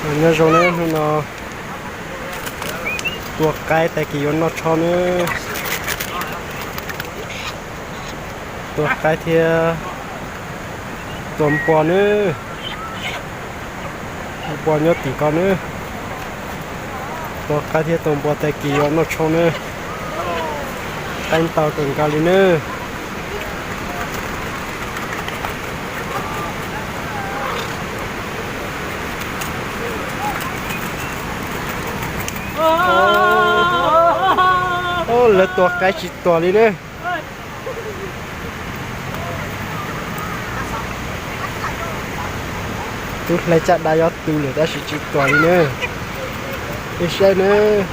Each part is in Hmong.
Nyob zoo nawb, hnub no tua qaib tag kis yuav noj tsho nawb. Tua qaib thiab tua npua nawb. Npua nyob tim ko nawb. Tua qaib thiab tua npua tag kis yuav noj tsho nawb. Qaib ntau kawg nkaus li nawb. Lawv tua qaib tsis tuag li nawb. Tub hlais caj dab yuav tu lawm tab sis tsis tuag li nawb. Saib nawb.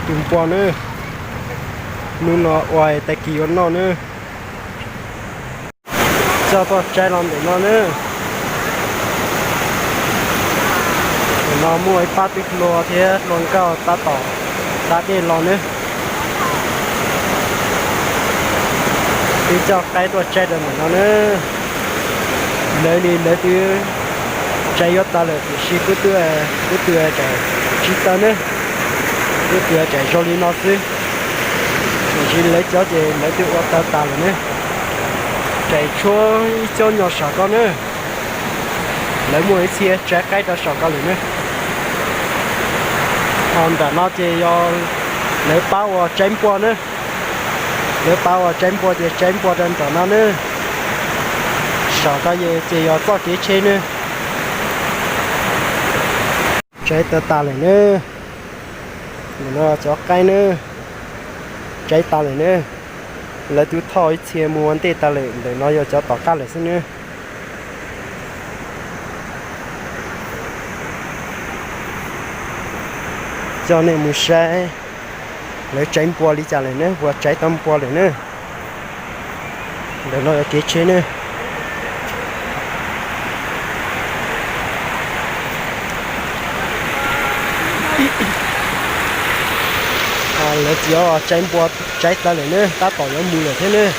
Tus npua nawb. Hnub no ua tag kis yuav noj nawb. Coj tuaj tsaib los ntawm no nawb. Ntawm no muaj ib pab tub hluas thiab hluas nkauj tab tom da dej los nawb. Twb coj qaib tuaj tsaib rau ntawm no nawb. Lawv li lawv twb tsaib yuav tag lawm tiam sis kuv twb, kuv twb tseem tsis tau nawb. Kuv twb tseem zoo li no xwb. Tiam sis lawv cov ces lawv twb ua tau tas lawm nawb. Tseem tshuav ib co nyob saum ko nawb. Lawv muaj ib txhia tsaib qaib rau saum ko lawm nawb. Ho nram no ces yog lawv pab ua tsaib npua nawb. Lawv pab ua tsaib npua ces tsaib npua rau nram no nawb. Saum ko ces yog txoj kev tsheb nawb. Tsaib tau tas lawm nawb. Ntawm no cov qaib nawb. Tsaib tas lawm nawb. Lawv twb thauj ib txhia mus ua ntej tas lawm, ntawm no yog cov tom qab lawm xwb nawb. Coj nej mus saib lawv tsaib npua li cas lawm nawb, puas tsaib tau npua lawm nawb. Ntawm no yog kev tsheb nawb. Lawv txiv tsaib npua tsaib tau lawm nawb, tab tom yuav mus lawm thiab nawb.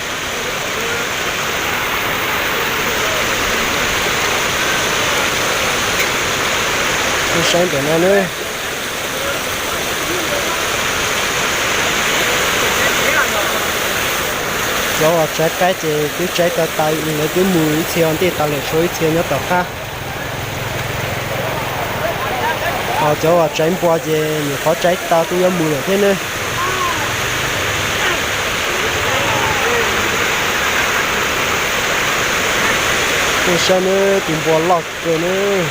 Saib ntawm no nawb. Cov uas tsaib qaib ces twb tsaib tau tas, lawv twb mus ib txhia ua ntej tas lawm, tshuav ib txhia nyob tom qab. Ho cov uas tsaib npua ces nyuam qhuav tsaib tau twb yuav mus lawm thiab nawb. Nej saib nawb, tus npua loj kawg nawb.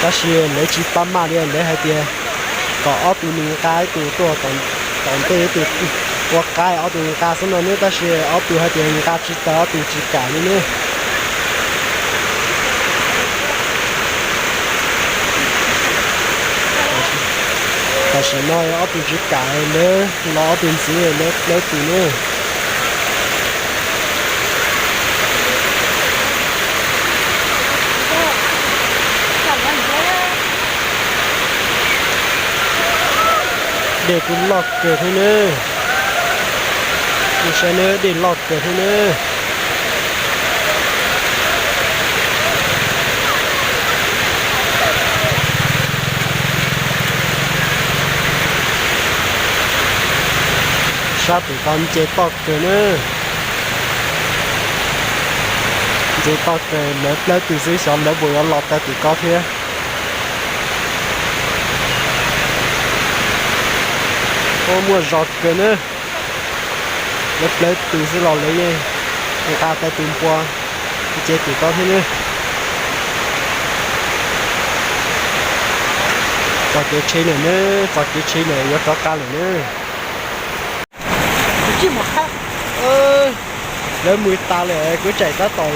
Tab sis lawv tsis pab maj li, lawv hais tias kom ob tug nws nqa ib tug tuaj tom ntej, ib tug ua qaib, ob tug nqa xwb no nawb, tab sis ob tug hais tias nqa tsis tau, ob tug tsis kam li nawb. Tam sim no ob tug tsis kam, lawv los ob tug ntxiv, lawv plaub tus nawb. Dej kuj loj kawg thiab nawb. Nej saib nawb, dej loj kawg thiab nawb. Sab pem ko nce toj kawg nawb. Nce toj kawg, lawv plaub tus xwb, xyov lawv puas yuav los tau tim ko thiab. Muaj zog kawg nawb. Lawv plaub tus xwb los lawv yeej nqa tau tus npua nce tim ko thiab nawb. Txoj kev tsheb lawm nawb, txoj kev tsheb lawm, yuav rov qab lawm nawb. Lawv mus tas lawm, kuv tseem tab tom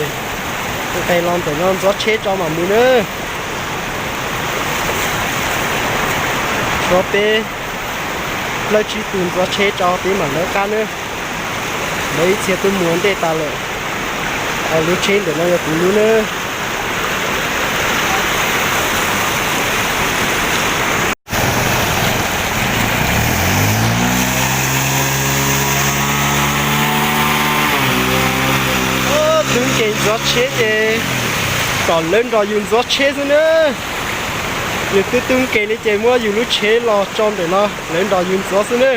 nqes los ntawm no ntxuav tsheb tso mam mus nawb. Tshuav peb plaub tsib tus ntxuav tsheb tso peb mam lawv qab nawb. Lawv ib txhia twb mus ua ntej tas lawm. Lub tsheb ntawm no yog kuv lub nawb. Ntxuav tsheb ces kom lawv nrog yus ntxuav tsheb xwb na. Yus twb tu nkees li ces muab yus lub tsheb los tso ntawm no lawv nrog yus ntxuav xwb na.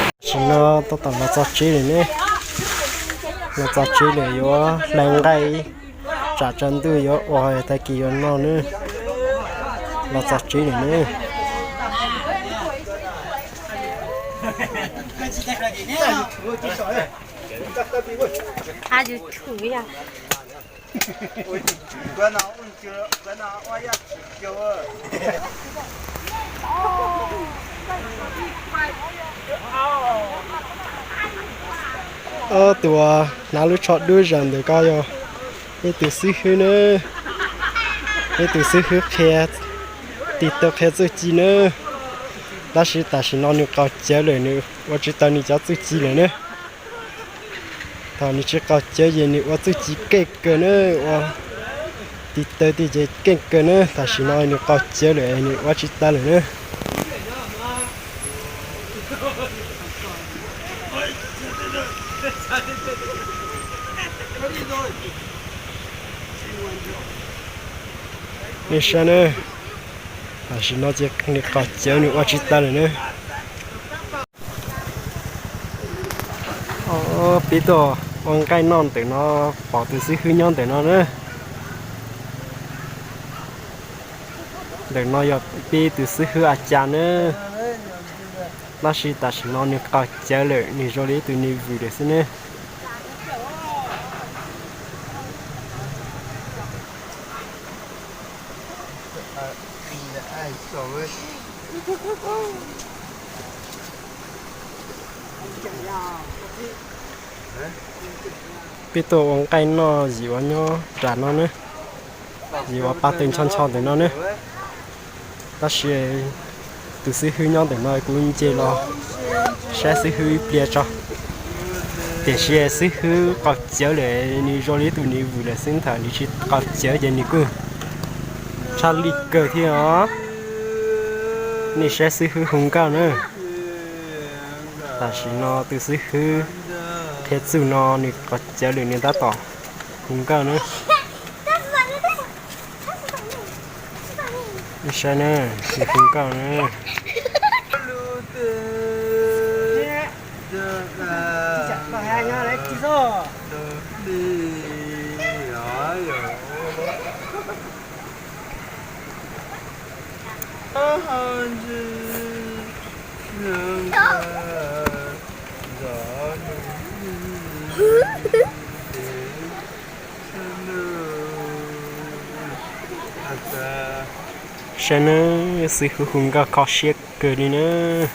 Tam sim no tab tom los txog tsev lawm ne. Los txog tsev lawm yuav hlais nqaij, tsam tsaus ntuj yuav ua tag kis yuav noj na. Los txog tsev lawm ne. Ob tug hnav lub tsho dub zam ntawm ko yog ib tug xib hwb na, ib tug xib hwb qhia, tiv taw qhia txuj ci na. Tab sis tam sim no nws qaug cawv lawm, nws ua tsis tau nws cov txuj ci lawm na. Thaum nws tsis qaug cawv ces nws ua txuj ci keej kawg na, ua tiv taw tej ces keej kawg na. Tam sim no nws qaug cawv lawm nws ua tsis tau lawm na. Nej saib na, tam sim no ces nws qaug cawv nws ua tsis tau lawm na. Peb tuaj ua nqaij noj ntawm no, pom tus xib hwb nyob ntawm no na. Ntawm no yog peb tus xib hwb A Cas na. Tab sis tam sim no nws qaug cawv lawm, nws zoo li ib tug nws vwm lawm xwb ne. Peb tuaj ua nqaij noj yim uas nyob nram no ne, yim uas pab tw ncho ncho ntawm no ne. Tab sis tus xib hwb nyob ntawm no kuv nce los saib xib hwb ib pliag tso. Tiam sis xib hwb qaug cawv lawm, nws zoo li ib tug nws vwm lawm xwb, thaum nws tsis qaug cawv ces nws kuj tshaj lij kawg thiab os. Nej saib xib hwb hu nkauj na. Tam sim no tus xib hwb qhia txuj no nws qaug cawv lawm nws tab tom hu nkauj na. Nej saib na, nws hu nkauj na. Saib nawb, xib hwb hu nkauj kho siab kawg li nawb.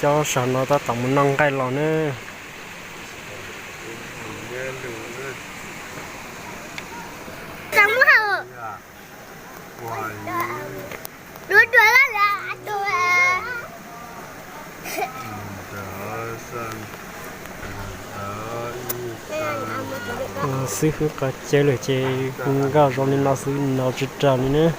Cov saum no tab tom mus noj nqaij los nawb. Xib hwb qaug cawv lawm ces hu nkauj zoo li no xwb, nws tsis raug li nawb.